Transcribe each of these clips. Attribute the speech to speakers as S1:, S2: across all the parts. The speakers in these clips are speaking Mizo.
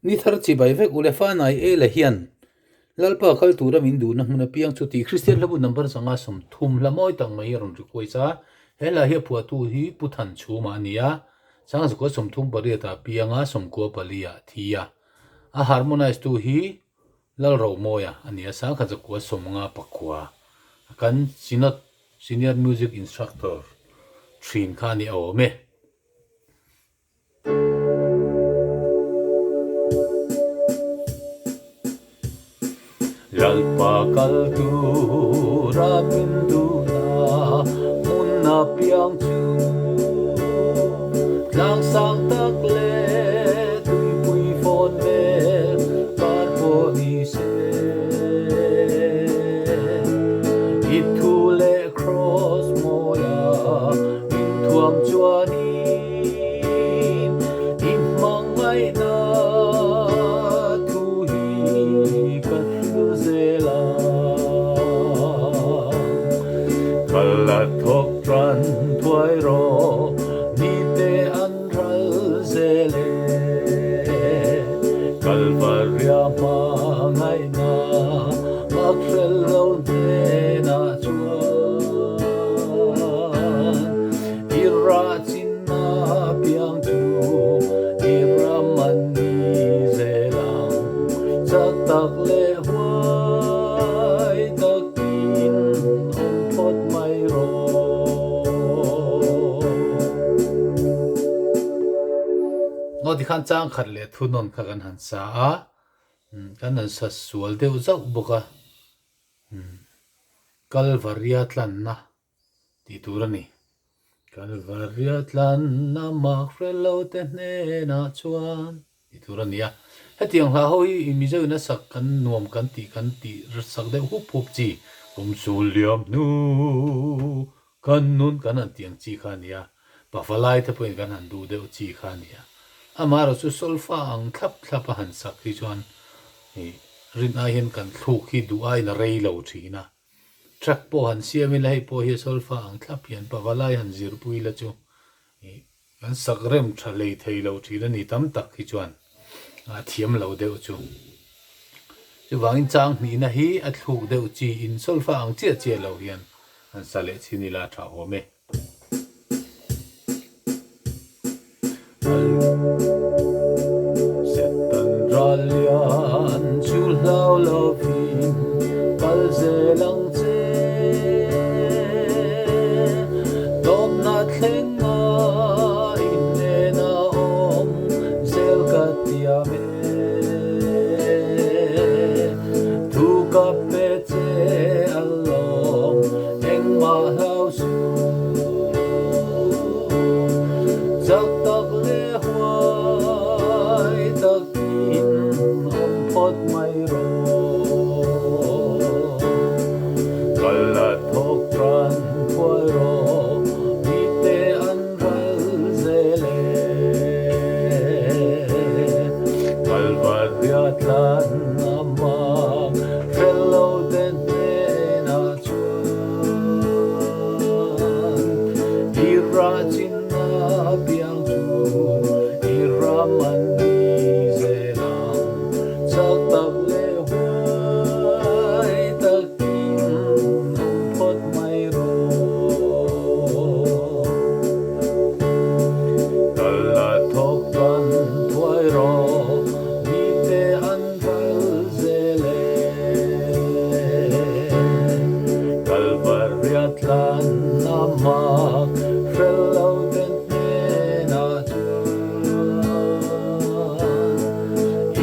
S1: Ni thar chibai vek ule Fanai Ela hian Lalpa kal tura min duhna hmun apiang chu tih Kristian hlabu number 130 hla mawi tak mai hi a rawn request a, he hla hi a phuahtu hi Pu Thanchhuma a ni a, 1938 ah pianga 94 ah thi a, a harmonize tu hi Lalrohmawia a ni a, 1959 kan Synod Senior Music Instructor thin kha a ni awm e. Lalpa kal tura min duhna hmun apiang chu tlang sang tak leh tuipui fawn vel kar pawh ni se. I thu leh kraws mawia min thuam chuanin I hmangaihna thu hi ka thlir zel a. Kal la thawk tan thuai rawh, nite an ral zel e. Kalvaria hmangaihna mak hrel lo hnenah chuan I rah chinna piang chu i ram an ni zel ang. Chak tak leh huai takin awm phawt mai rawh. Ngaw tikhan chang khat leh thunawn kha kan han sa a, kan han sa sual deuh zauh bawk a, Kalvaria tlanna tih tur a ni. Kalvaria tlanna mak hre lo te hnenah chuan tih tur a ni a. Hetiang hla ho hi i Mizo in a sak kan nuam kan tih kan tih sak deuh hup hup chi, kum sul liam hnu kan nun kan han tih ang chi kha a ni a, pafa lai te pawhin kan han duh deuh chi kha a ni a. Amaherawh chu solfa ang thlap thlap a han sak hi chuan rin ai hian kan thluk hi duh aiin a rei lo thin a. Track pawh han siam ila hei pawh hi solfa ang thlap hian pavalai han zirpui ila chu kan sak rem tha hlei thei lo thin a ni tam tak hi chuan a thiam lo deuh chu. Chuvangin chang hnihna hi a thluk deuh chi in solfa ang chiah chiah lo hian han sa leh chin ila a tha awm e. Setan ral lian chu hlau lovin kal zel ang che. Tawpna thleng a inhnen a awm zel ka tiam e. Thu ka pe che alawm engmah hlau suh. Chak tak leh huai takin awm phawt mai rawh. Kal la thawk tan phuai rawh, mite an ral zel e. Kalvaria tlan a mak fel lo te hnenah chuan i rah chinna piang chu i ram an ni zel ang. Chak tak leh huai takin awm phawt mai rawh. Kal la thawk tan thuai rawh, mite an ral zel e. Kalvaria tlan a mak, fel lo te hnenah chuan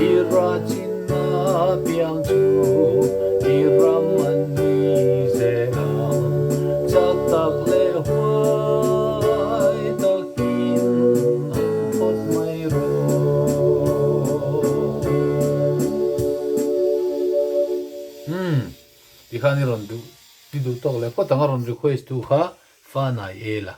S1: i ra chinna piang chu i ram an ni zel ang. Chak tak leh huai takin awm phawt mai rawh. Umm, tikhan i rawn duh, i duh tawk leh phawt ang a rawn request tu kha Fanai Ela.